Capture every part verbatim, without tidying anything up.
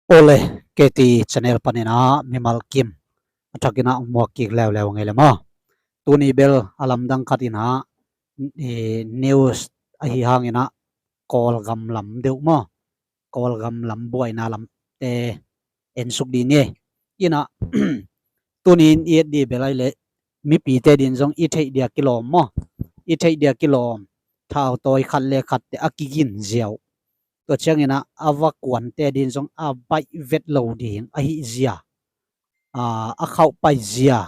Ole, K T channel panin ah mimal kim a thakin ah muak kik leuleu ngei le maw. Tuni bel a lamdang khat in ah, eh, news ahi hangin ah Kawlgam lam deuh maw, Kawlgam lam buaina lamte ensuk dih ni. In ah tuni in i et dih bel ahih leh mipite din zong i theih dia kilawm maw, i theih dia kilawm, thautawi khat le khatte a kigin ziau. Tua ciangin ah a va kuante din zong a baih vet lo ding ahih zia, a, a khauh pai zia,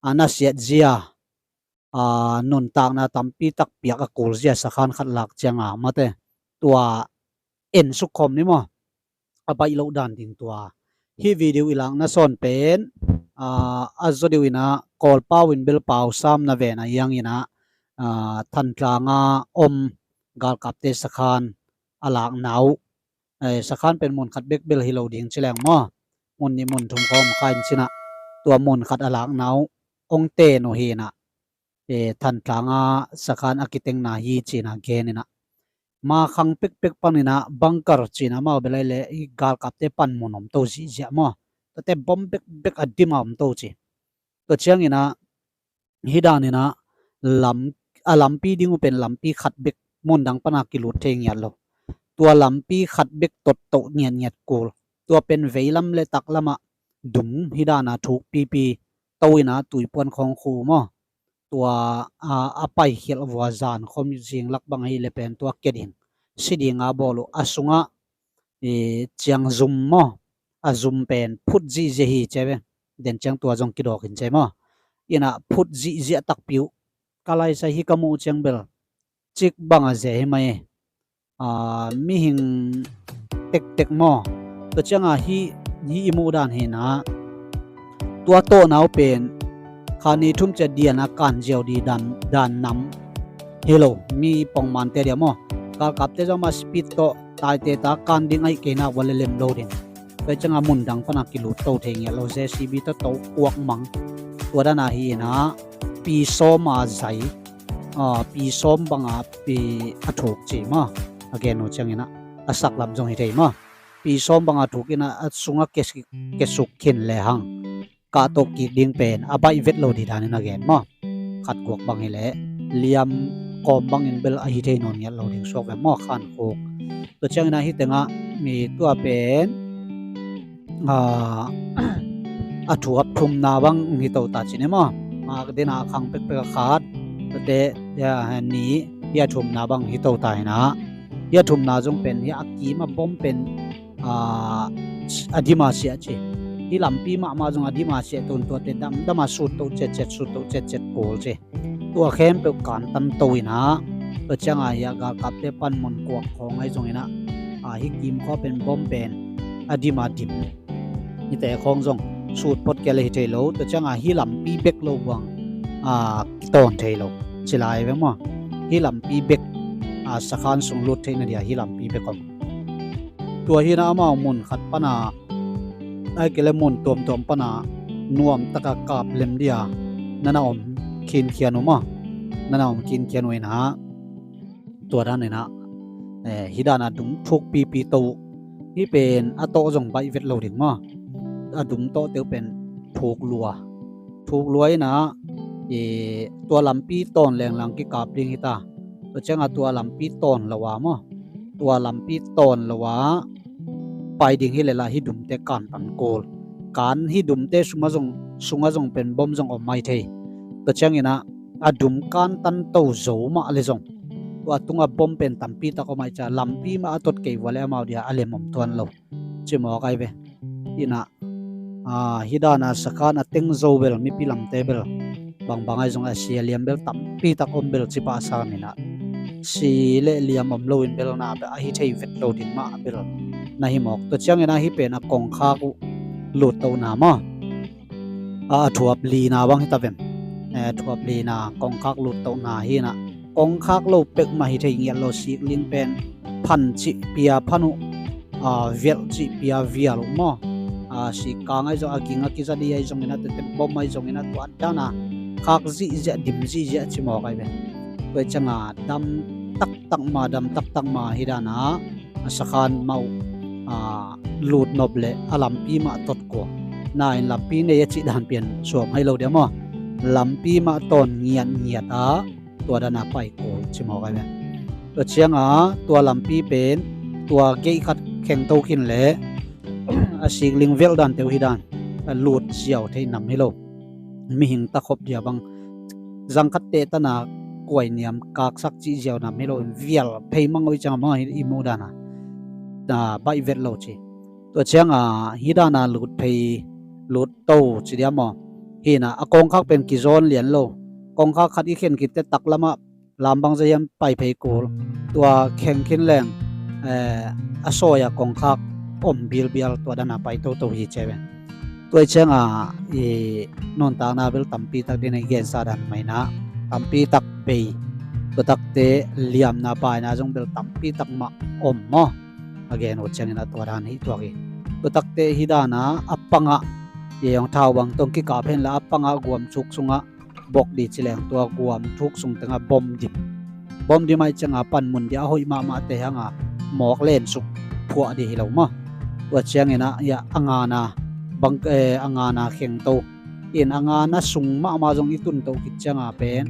a nasiat zia, a, nuntakna tampi tak piak a kul zia sakhan khat lak cianga mate, tua ensuk khawm ni maw, a baih loh dan ding tua. Hih video i lakna sawn pen, a, a zaw deuh in ah Kawlpau in bel pau sam na ve na hiangin ah, a, Thantlanga om galkapte sakhan a lakna uh, eh, sakhan pen mun khat bek bel hi lo ding ci leng maw, mun nih mun thum khawm kha in cin ah, tua mun khat a lakna uh hong ten uh hi in ah, eh, Thantlanga sakhan a kitengna hi ci in ah gen in ah, Ma khang pekpek panin ah bunker ci in ah amau bel ahih leh i galkapte pan mun om to zihziah maw, tuate bom bekbek a dim a om to ci. Tua ciangin ah hih danin ah lam, a lampi ding uh pen lampi khat bek, mun dang pana kilut thei ngiat lo. Tua lampi khat bek tottoh ngiatngiat kul. Tua pen veilam le taklam ah dum hih dana thuk pipi to in ah Tuipuan khawng khu maw, tua, a, a paikhialh vua zan khawm zing lak bang ahih leh pen tua kia ding, si dinga bawl uh, a sungah, i, ciang zum maw, a zum pen phut zihziah hi ci ve. Den ciang tua zong kidawk in ci maw. In ah phut zihziah takpi uh. Ka laisai hi ka muh ciang bel cik banga ze hi mai. A, mihing tektek maw. Tua cianga hih, hih i muh dan hi in ah, tua tawhna uh pen kha ni thum ciat diana kan ziau dih dan, dan nam hi lo, mi pongmante dia maw. Galkapte zong mah speed tawh taite ta kan ding ahih kei nak ua le lem lo ding. Tua cianga mun dang pana kilut to thei ngiat lo, J C B tawh to kuak mang. Tua dana hi in ah pi sawma zai, a, pi sawm banga pi a thuk ci maw, a gen uh ciangin ah a saklam zong hi thei maw. Pi sawm banga thuk in ah a sungah ke, kesuk khin le hang kahtoh kik ding pen a baih vet lo dih danin a gen maw. Khat guak bang hi leh liam kawm bangin bel a hi thei nawn ngiat lo ding suak ve maw, khankhuk. Tua ciangin ah hih tengah mi tua pen, a, a thuap thumna bang hi to ta ci ni maw. Ngak dena a khang pekpek a khat, tuate, ya, ni, hih a thumna bang hi to ta hi in ah, hih a thumna zong pen hih a kim a bom pen, a, a dim a siah ci. Hih lampi mahmah zong a dim a siah to in tuate damdam a sut to cetcet, sut to cetcet kul ci. Tua khempeuh kantan to in ah, tua cianga hih a galkapte pan mun kuak khawng ahi zongin ah, a, hih kim khua pen bom pen a dim a dim, hihte khawng zong sut phot kei le hi thei lo. Tua cianga hih lampi bek lo buang, a, kitawn thei lo ci lai ve maw. Hih lampi bek, a, sakhan sung lut theihna dia hih lampi bek om. Tua hi in ah amau mun khat pana, ahih kei leh mun tuamtuam pana nuam taka kap lem dia na na om khinkhian uh maw, na na om khinkhian uh in ah, tua dan in ah, eh, hih dana dum thuk pipi to uh. Hih pen a tawh zong baih vet lo ding maw. A dum tawhte uh pen thuk lua, thuk lua in ah, eh, tua lampi tawn lenglang kikap ding hi ta. Tua cianga tua lampi tawn lo a maw, tua lampi tawn lo a pai ding hi leh lah hih dumte kantan kul. Kan hih dumte sungah zong, sungah zong pen bom zong om mai thei. Tua ciangin ah a dum kantan to zo mah le zong tua tungah bom pen tampi tak om ai cia, lampi mah a tot kei vua le amau dia a lem om tuan lo. Cimawk ai ve. In ah, a, hih dana sakhan a teng zo bel mipi lamte bel bangbang ai zong a si a liam bel tampi tak om bel ci pah sam in ah, si le liam om loin bel na bel a hi thei vet lo ding mah bel na hi mawk. Tua ciangin ah hih pen a kongkhak uh luttohna maw, a, a thuap lina bang hi ta vem. Eh, thuap lina kongkhak luttohna hi in ah, kongkhak lo pek mah hi thei ngiat lo, sikling pen phan cih pia phan uh, a, vialh cih pia vial uh maw. A, sikkang ai zong, a ging a kiza dih ai zongin ah, tete bom ai zongin ah, tua dana khak zihziah, dim zihziah cimawk ai ve. Tua cianga dam taktak ma, dam taktak ma hih dana a sakhan mah uh, a, lut nop le a lampi mah tot kua. Na in lampi nei a cih dan pian suam hai lo dia maw. Lampi mah tawn ngiatngiat a tua dan a pai kul ci mawk ai ve. Tua ciang a tua lampi pen tua gate khat khengto khin le a sikling velh dan teuh hi dan a lut ziau thei nam hi lo. Mihing takhop dia bang zang khat teh tana kuai niam kaksak cih ziau nam hi lo in vial phei mang uh i ciang a mang a hi i muh dan a, a, baih vet lo ci. Tua ciang a hi dan a lut phei lut to ci dia maw. Hi na a kongkhak pen kizawn lian lo. Kongkhak khat i khen khit teh taklam ah lam bang zia hiam pai phei kul. Tua kheng khin leng, eh, a sawi a kongkhak om bilbial tua dan a pai toto hi ci ai ve. Tua i ciang a i nuntakna bel tampi tak ding a i gensa dan mah in a tampi tak bei. Tua tak teh liamna paina zong bel tampi tak mah om maw. A gen uh ciangin a tua dan hi tuak hi. Tua tak teh hi dan a a pang ah i hong thau bang tawh kikap hen la a pang ah guam thuk sung ah bok di ci leng tua guam thuk sung teng ah bom dim. Bom dim ai ciang a panmun dia a hoih mahmah te hang a mawk len suk phuah di hi lo maw. Tua ciangin a, ya, a ngan a bang, eh, a ngan a khengto in a ngan a sung mahmah zong i tunto khit ciang a pen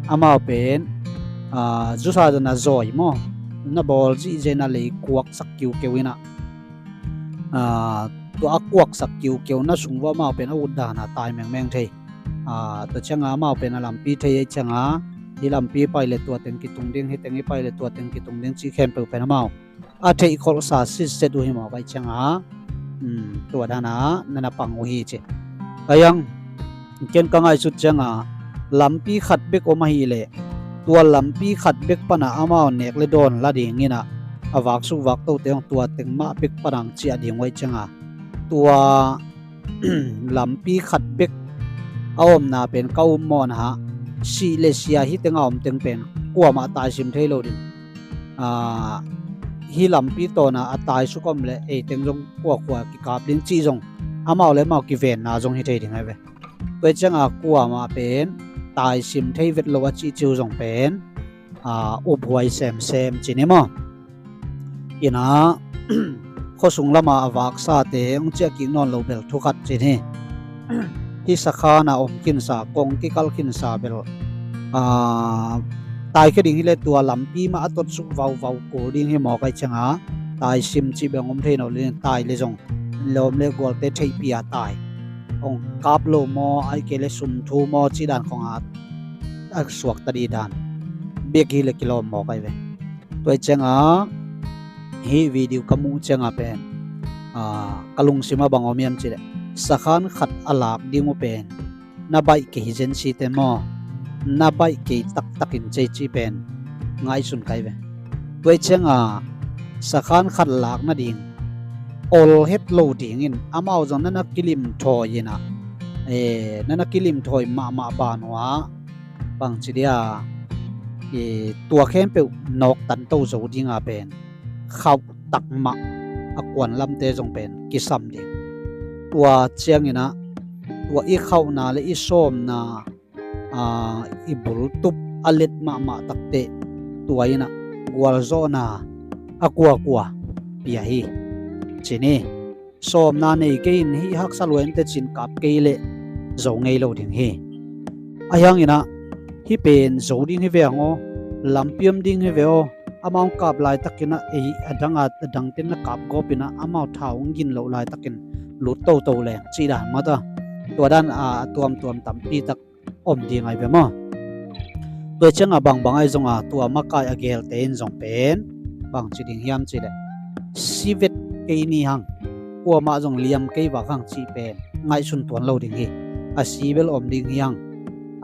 amau pen, a, zusa zan a zawi maw. Na bawl zihzia in a lei kuaksak kiukeu in a, a, tua a kuaksak kiukeu na sung vua amau pen a ut dan a tai mengmeng thei. A, tua ciang a amau pen a lampi thei ei ciang a hi lampi pai le tua teng kitung ding, hi teng i pai le tua teng kitung ding cih khempeuh pen amau a theih kholhsa sitset uh hi mawk ai ciang a, um, tua dan a na na pang uh hi ci. Ai ang ken ka ngaihsut ciang a lampi khat bek om ahih leh tua lampi khat bek pan a amau nek le dawn la ding in a, a vaksuk vakto te hong tua teng mah bek pan ang ciah ding uh ai ciang a tua lampi khat bek a omna pen ka um mawh na hah. Sih le sia hi teng a om teng pen kuamah taisim thei lo ding. A, hi lampi tawn a a taisuk om le ei teng zong kuakua kikap ding cih zong amau le amau kivenna zong hi thei ding ai ve. Tua i ciang a kuamah pen taisim thei vet lo a cih ciu zong pen, a, uphuai semsem ci ni maw. Ina khuasung lama a vaksa te hong ciah kik nawn lo bel thukhat ci ni. Hi sakhan a om khinsa, kong kikal khinsa bel, a, taikhia ding hi le tua lampi mah a tot suk vauvau kul ding hi mawk ai ciang a taisim cih beng om thei nawn lo ding tai le zong lawm le gualte theihpi a tai. Hong kap lo maw, ai kei le sum thu maw cih dan khong a a suakta dih dan bek hi le kilawm mawk ai ve. Tua i ciang a hih video ka muh ciang a pen, a, ka lungsim a bang om hiam cih leh sakhan khat a lak ding uh pen na baih kei hi zen si te maw, na baih kei taktak in cei cih pen ngaihsun kai ve. Tua i ciang a sakhan khat lak nading ol het lo ding in amau zong na na kilim thawi in a, eh, na na kilim thawi mahmah ban uh a bangci dia, eh, tua khempeuh nawk tanto zo ding a pen khauh tak mah a kuan lamte zong pen kisam ding. Tua ciang in a tua i khauhna le i sawmna, a, i bultup a let mahmah takte tua in a gualzawhna a kuakua pia hi ci ni. Sawmna nei kei in hih haksa lua in teh ci-in kap kei leh zo ngei lo ding hi. Ahi hang in a hih pen zo ding hi ve hang aw, lampi om ding hi ve aw. Amau kap laitak in a ei a dang a, a dang ten na kap gawp in a amau thau hong gin loh laitak in lut toto leng cih dan mah ta. Tua dan a tuamtuam tampi tak om ding ai ve maw. Tua i ciang a bangbang ai zong a tua makai a gelte in zong pen bangci ding hiam cih leh si vet kei ni hang, kuamah zong liam kei vak hang cih pen ngaihsun tuan lo ding hi. A si bel om ding hi hang,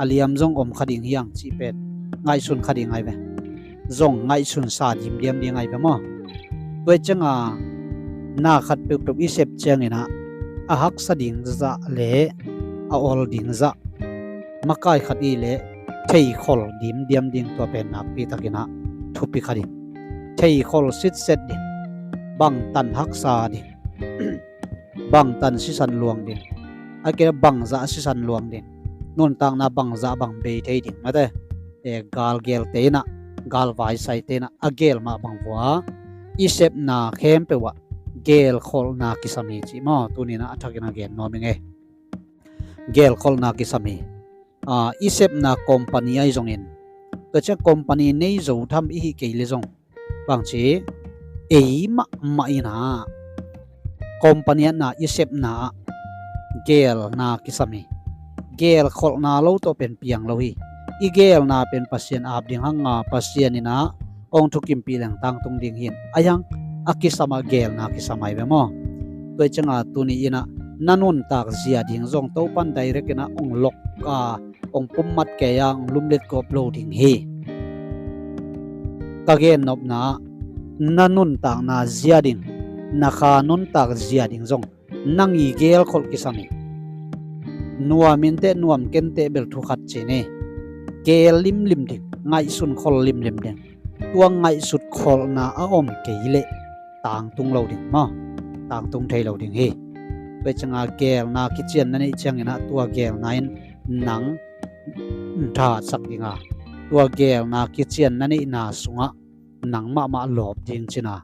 a liam zong om kha ding hi hang cih pen ngaihsun kha ding ai ve. Zong ngaihsun sa dimdiam ding ai ve maw. Tua i ciang a na khat peuhpeuh i sep ciang in a a haksa ding zah le a ol ding zah makai khat i le theikhol dimdiam ding tua pen nakpi tak in a thupi kha ding. Theikhol sitset ding, bangtan haksa ding, bangtan sisan luang ding, a kei bangzah sisan luang ding, nuntakna bangzah bang bei thei ding mate. Eh, gal gelte in a, gal vaisaite in a a gel mah bang vua i sepna khempeuh ah gelkholhna kisam hi cih maw, tuni-in ah a thakin a gen nuam ing ei. Gelkholhna kisam hi. Ah, i sepna company ahi zongin, tua ciang company nei zo tham i hih kei le zong, bangci, ei mahmah in ah company ah na i sepna ah gelna kisam hi. Gelkholhna lo tawh pen piang lo hi. I gelna pen Pasian ap ding hang a, Pasian in ah hong thukimpih leng tangtung ding hi. Ahi hang a kisam ah gelna kisam ahi ve maw. Tua ciang a tuni-in ah na nuntak zia ding zong Topa'n direct in ah hong lok a, hong pummat kei a, hong lumlet gawp lo ding hi. Ka gennopna ah na nuntakna zia ding, na kha nuntak zia ding zong nang i gelkholh kisam hi. Nuam inteh nuam kenteh bel thu khat ci ni. Gel limlim ding, ngaihsun khol limlim ding. Tua ngaihsut kholhna a om kei leh tangtung lo ding maw, tangtung thei lo ding hi. Tua ciang a gelna kician na neih ciangin ah tua gelna in nang thahatsak ding a, tua gelna kician na neihna sungah nang mahmah lawp ding ci-in ah,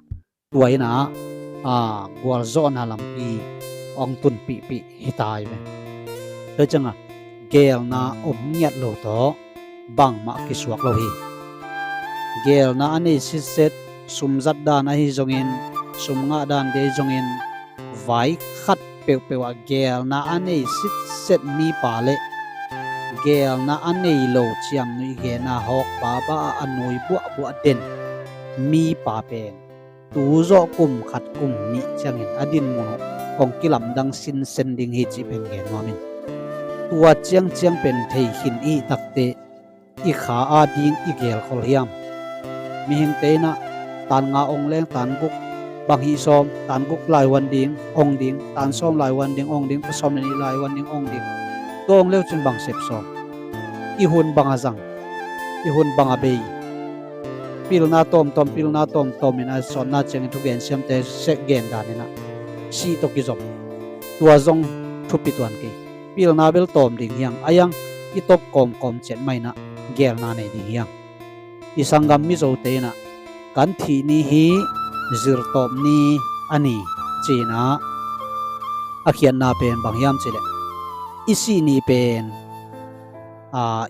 tua in ah, a, gualzawhna lampi hong tunpihpih hi ta hi ve. Tua ciang a gelna om ngiat lo tawh bangmah kisuak lo hi. Gelna a nei sitset, sum zat dan ahi zongin, sum ngah dan dei zongin, vai khat peuhpeuh ah gelna a nei sitset mipa le gelna a nei lo ciamnuih gena hawk baba ah a nui buahbuah den mipa pen tu zawh kum khat kum nih ciangin a dinmun uh hong kilamdang sinsen ding hi cih pen gen nuam ing. Tua ciangciang pen thei khin i hih takteh i kha a ding i gelkholh hiam? Mihingte in ah tan nga ong leng tan guk, bang hih sawm, tan guk lai huan ding ong ding, tan sawm lai huan ding ong ding, tan sawm le nih lai huan ding ong ding. Tua ong leu cin bang sep sawm? I hun bang a zang, i hun bang a bei? Pilna tawmtawm, pilna tawmtawm in a sawtna ciangin thugen siamte seh gen dan in ah sih tawh kizom. Tua zong thupi tuan kei. Pilna bel tawm ding hi hang, ahi hang i tawp kawmkawm ciat mah in ah gelna nei ding hi hang. I sanggam Mizote in ah kan thih ni hi, zirtawp ni a ni ci-in ah a khiatna pen bang hiam cih leh i sih ni pen, a,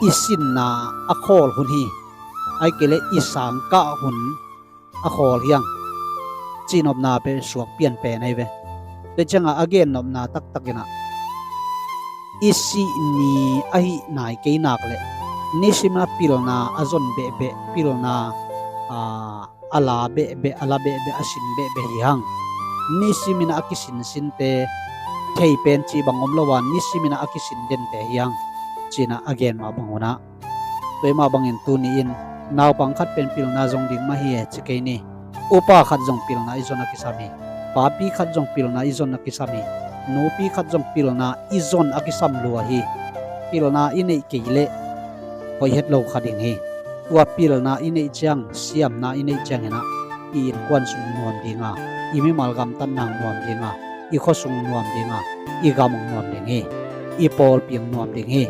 i sinna a khawl hun hi. Ahih kei leh i sangkah hun a khawl hi hang. Cihnopna pen suak pianpen ahi ve. Tua ciang a a gennopna taktak in ah i sih ni ahih nai kei nak leh nisim a pilna a zon behbeh, pilna, a, a la behbeh, a la behbeh, a sin behbeh hi hang. Nisim in ah a kisinsinte thei pen cih bang om lo a, nisim in ah a kisin dente hi hang ci-in ah a gen mah bang un ah, tua mah bangin tuni-in naupang khat pen pilna zong ding mah hi e ci kei ni. Upa khat zong pilna i zon a kisam hi. Papi khat zong pilna i zon a kisam hi. Nupi khat zong pilna i zon a kisam lua hi. Pilna i neih kei leh hoih het lo kha ding hi. Tua pilna i neih ciang, siamna i neih ciangin ah i innkuan sung nuam ding a, i mimal gamtatna nuam ding a, i khuasung nuam ding a, i gam nuam ding hi. I pawlpi nuam ding hi.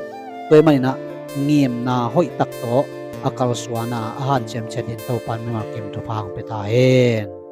Tua ahih manin ah ngimna hoihtak tawh a kalsuan a, a hanciam ciat dingin Topa'n mimal kim thupha hong pia ta hen.